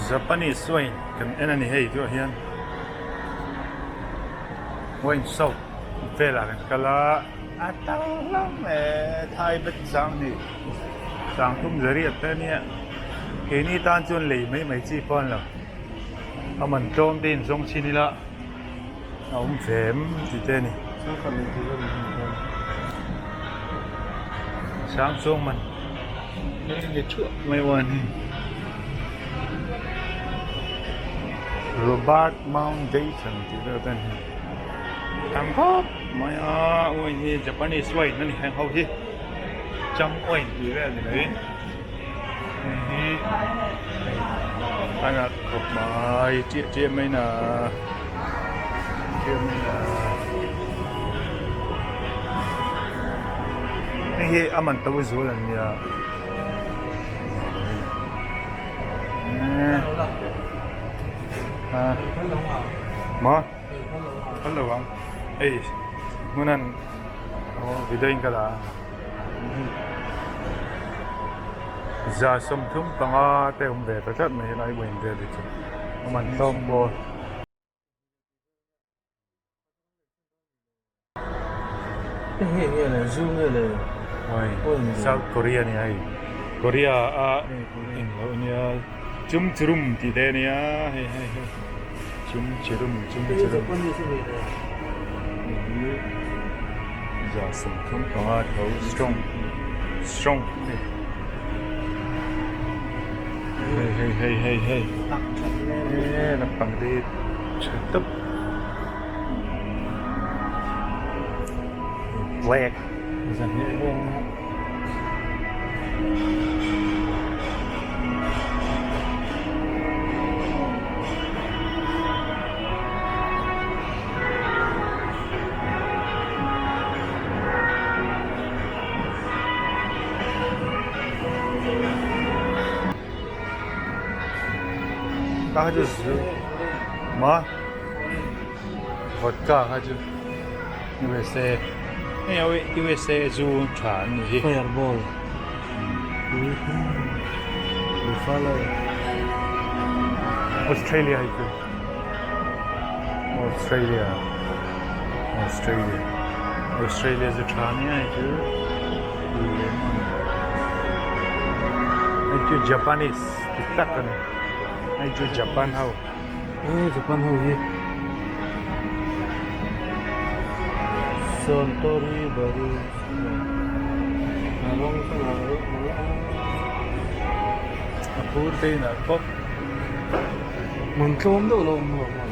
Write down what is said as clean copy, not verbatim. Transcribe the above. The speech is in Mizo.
Japanese wine kan en a ni hei tunah hian wine shop velah kan kal a a to hlawm e thai bet chang ni sangthum zariat te ania keini tan chuan lei mai mai chi pawh a ni lo a man tlawm te in zawng chhin ila. A awm ve em tih te a ni. Sang chuang man nge thuah mai uan hi. Robert Mount Dayton tih vel te a ni. Tam khawp mai a uain hi Japanese wine a ni heng ho hi. Chang wine tih vel ni mai. Hei hi a nalh khawp mai chiah chiah mai na chiah mai na hei hi a man to zual an nia maw phal lo ang hei hmunan video in ka la a. 35 te awm ve ta tlat mai helai wine vel hi chu a man tlawm bawk. Hei nge le zu nge le wine South Korea nia hei Korea a englo ania chum churum tih te ania hei hei hei chum churum chum churum. 35 tho strong strong hei hei hei hei hei e lampang te hi tha tawp black Ta kha chu zu maw vodka kha chu USA hei ho hi USA zu tha an nih hi fireball buffalo Australia hi chu. Australia Australia Australia chu tha nia hei chu hei chu Japanese dik tak a ni hei chu Japan ho e Japan ho hi Suntory baru rawng a phur te in a khawp. Man tlawm deuh lo awm lo.